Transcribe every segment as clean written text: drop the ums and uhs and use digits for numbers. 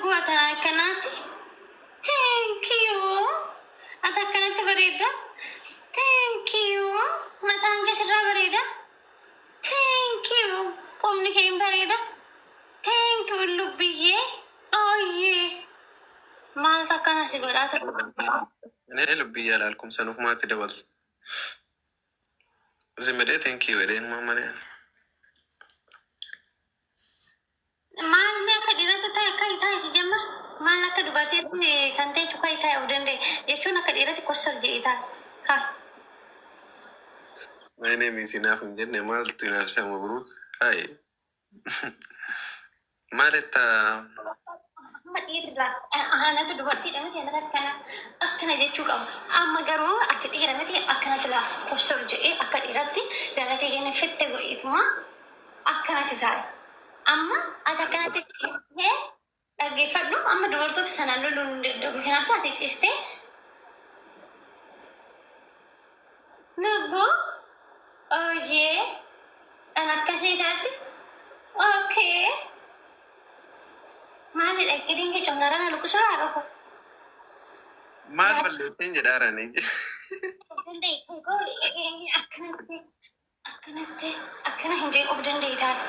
Lubbuu ati akkanaati. Thank you. Ati akkanatti bareedda. Thank you. Mataan kee sirraa bareeda. Thank you. Qomni kee hin bareeda. Thank you lubbiyyee. Ooyyee. Maaltu akkana si godhaa ture? እኔ ልብዬ አላልኩም። ሰኑፍ ደበል ዝም jedhee thank you jedheen malee. Maal mee akka dhiiratti ta'e akka taa'e si jammar? Maal akka dubartiitti kan ta'e cukaa taa'e of danda'e jechuun akka dhiiratti kossar jedhee taa'e. Haa. My name is Inaaf hin jenne maaltu Inaaf isa mabruuk. Hai. Maal itta Amma dhiirri laa anatu dubartiidha miti anatu akkana akkana jechuu qaba. Amma garuu ati dhiira miti akkanatti laa kossar jedhee akka dhiiratti daratee kenna fitte godheetuma akkanatti taa'e. Amma ati akkanatti ciistee dhaggeeffadhu amma dubartoota sanaan loluu hin danda'u. Kanaafuu ati ciistee lubbuu ooyyee kan akkasii taate okay. Maalidha qidin kee congaaraan luqqisuu haadha koo. Maal balleesseen jedhaarani. Danda'e akkanatti akkanatti akkana hin jedhu of danda'e taate.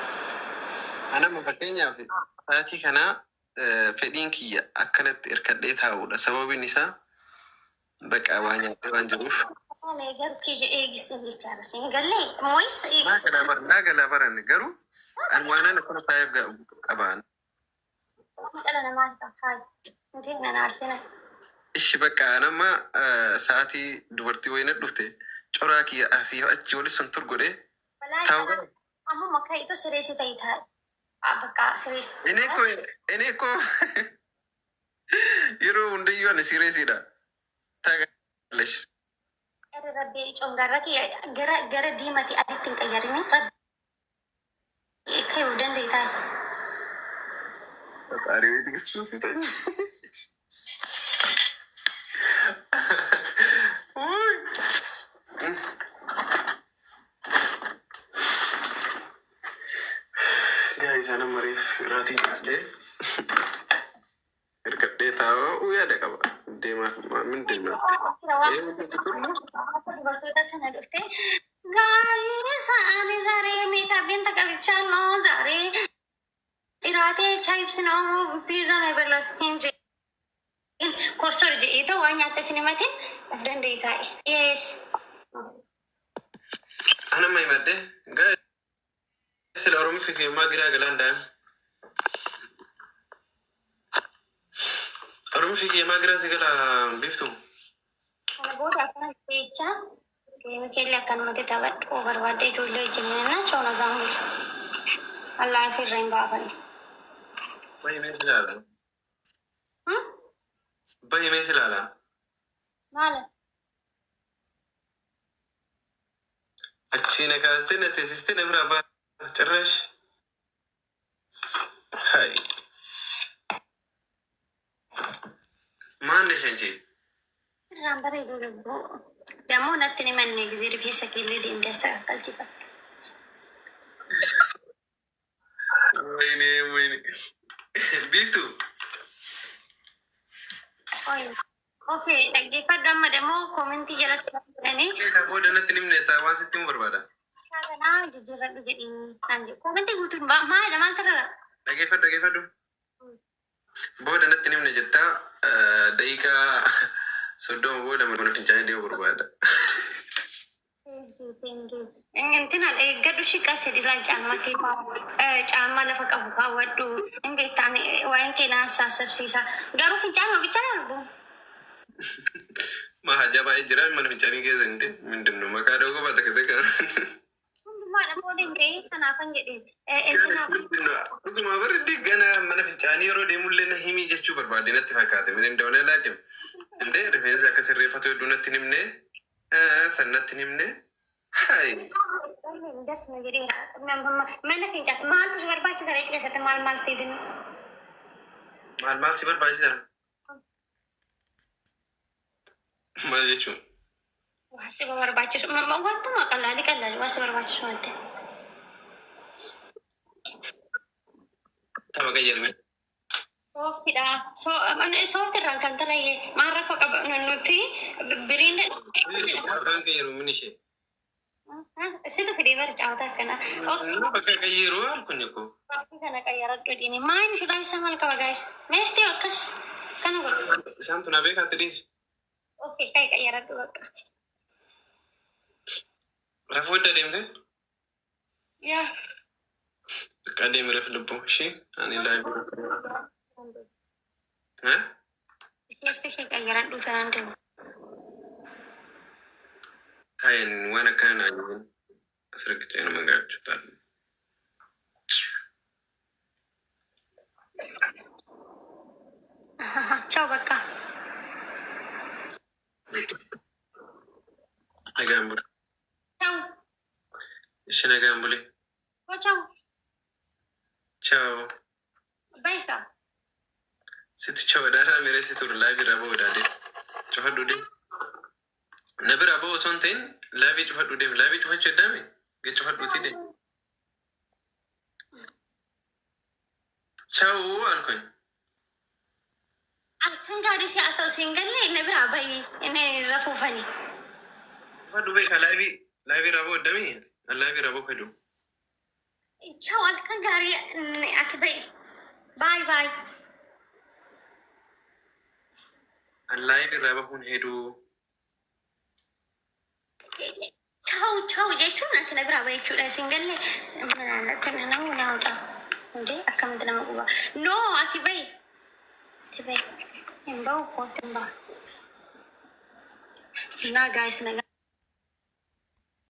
Anama fakkeenyaaf sa'aatii kanaa fedhiin kiyya akkanatti hirkadhee taa'uudha. Sababiin isaa bakka waa nyaadhee waan jiruuf. Garuu kiyya eegisiin jechaadha. Siin gallee mooyis Naa galaa baranne garuu ani waanan akkana taa'eef qabaan. Dhala namaa ta'a. Nuti nan aarsina. Ishi bakka anamma sa'aatii dubartii wayina dhufte coraa kiyya asii achi wali sun tur godhee Balaa taa'u. Ammuma ka'itu sireessi ta'e taa'e. Bakka sireessi. Inni ko yeroo hundayyuu ani sireesiidha. Taagalesh. Gara rabbii congaarra kiyya gara gara diimati adiitti hin qayyarini. Rabbii ka'uu danda'e taa'e. ፈጣሪ ቤት ክርስቶስ ይጠኝ። Guys, ana mariif irraatii nyaadhee hirkadhee taa'uu yaada qaba. Deemaaf ምንድን ነው? ይሄ ጥቁር ነው። Dubartoota sana dhuftee guys ani ዛሬ ሜካፔን ተቀብቻለሁ ዛሬ እራቴ ቻይፕስ ነው ፒዛ ነው የበላሁት እንጂ ኮርሶር jedhee waan nyaatte sin himatin of danda'e taa'e. Yes. Anama himadhee guys sila Oromoo fi keemmaa giraa galaan daa'ima. Oromoo fi keemmaa giraa si gala biiftu. Kana booda akkana jecha geemii akkanumatti taphadhu barbaadde ijoollee wajjin na nagaan bula. Allah ofirra hin baafanne. Bahi mee si ilaala. Bahi mee si ilaala. Maal? Achii na kaastee na teessistee na biraa baata. ጭራሽ ሀይ ማነሽ አንቺ? Sirraan bareedu lubbuu. Dammoo natti ni manne gisee rifeensa keellee deemtee as kakkalchifatte. ወይኔ ወይኔ ቢፍቱ Okay, dhaggeeffadhu amma dammoo koomentii jalatti jedhanii booda natti nimne waan sitti himu barbaada. Kanaa jijjiirradhu jedhii naan jedhu. Koomentii guutuun maalidha maal tarara? Dhaggeeffadhu dhaggeeffadhu. Booda natti nimne jettaa daqiiqaa 30 booda mana fincaanii deemuu barbaada. Intina eeggadhu shiqas jedhilaa caammaa kee caammaa lafa qabu kaawwadhu. Hin beektaan waa'een kee na sassabsiisa. Garuu fincaanuma bichaa darbu. Ma hajaa baay'ee jira mana fincaanii keessa hin ምንድን ነው maqaa dha'uu qofa takka takka. Hundumaadha booda hin ta'in sanaafan jedheeti. Intina Dhuguma bareedde gana mana fincaanii yeroo deemullee na himii jechuu barbaade natti fakkaate. Min እንደሆነ አላውቅም። እንዴ rifeensa akka sirreeffatu hedduu natti hin himne san natti hin himne. Hai. Das na jedheera. Mana fincaanii maaltu si barbaachisa reechi keessatti maal maal siifin? Maal maal si barbaachisa? Maal jechuun? Waa si barbaachisu wantuma qalaalii qalaalii waa si barbaachisu wanti. Tapha qayyarme. Sooftidha. Soofti irraan kan talage maal rakkoo qaba nuti biriin. Caafaan qayyiru min ishee. Situ fidee bara caawwata akkana. Bakka qayyiru alkuun ko. Bakki kana qayyaradhu dhiini. Maal shurraab isaa maal qaba gaayis? Meestii akkas kana godhu. Isaan tun beekaatti dhiisi. Okay, kai qayyaradhu bakka. Rafuu edda deemte? Yaa. Bakka deemi raf lubbuu ishee ani live. Tisheertii ishee qayyaradhu tanaan deemu. Hayan waan akkana naa jiru asirratti nama gaachuu. Ciao bakka. Nagaan bule. Ciao. Ishee nagaan bule. Ciao. Ciao. Bye ka. Situ ciao daaraa miree si turu live irraa ba'uu daadee. Cufadhu deem. Na biraa ba'u osoo hin ta'in live cufadhu deem. Live cufachuu eddaame? Gad cufadhuutii deem. Ciao alkuun. Halkan gaarii si haa ta'u siin galle na biraa bahi inni rafuufani. Cufadhu beeka live irraa ba'uu eddame? Live irraa ba'uu fedhu. Ciao, halkan gaarii ati bahi. Bye bye. Live irraa bahuun heduu. Ciao ciao jechuun ati na biraa bahi jechuudha siin galle mana nama naawudha. Hundee akkamitti nama quba. No, ati bahi. Ati bahi. Hin bahu kootti hin bahu. Naa guys nagaa.